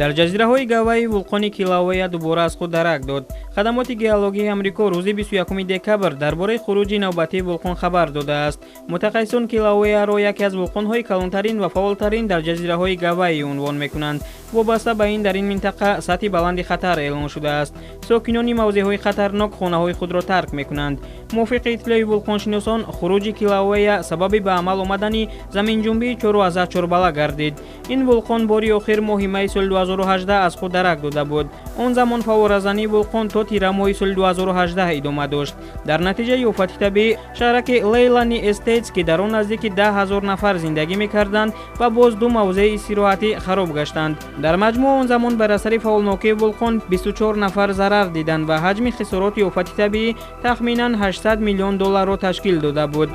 Дар ҷазираҳои Гавайи вулқони Килауэя дубора аз худ дарак дод. Хадамоти геологии Амрико рӯзи 21 декабр дар бораи хуруҷи навбатии вулқон хабар додааст. Мутахассисон Килауэяро яке аз вулқонҳои калонтарин ва фаъолтарин дар ҷазираҳои Гавайи унвон мекунанд. Вобаста ба ин дар ин минтақа сатҳи баланди хатар эълон шудааст. Сокинони мавзеъҳои хатарнок хонаҳои худро тарк мекунанд. Мувофиқи иттилои вулқоншиносон, хуруҷи Килауэя сабаби ба амал омадани заминҷунбии 4,4 бала гардид. Ин вулқон бори охир моҳи майи соли 2018 аз худ дарак дода буд. Он замон фавворазании вулқон то тирамоҳи соли 2018 идома дошт. Дар натиҷаи офати табиӣ шаҳраки Лейлани Эстейтс, ки дар он наздики 10 000 нафар зиндагӣ мекарданд, ва боз ду мавзеи истироҳатӣ хароб гаштанд. Дар маҷмӯъ он замон бар асари фаъолнокии вулқон 24 нафар зарар диданд ва ҳаҷми хисороти офати табиӣ тахминан 800 миллион долларро ташкил дода буд.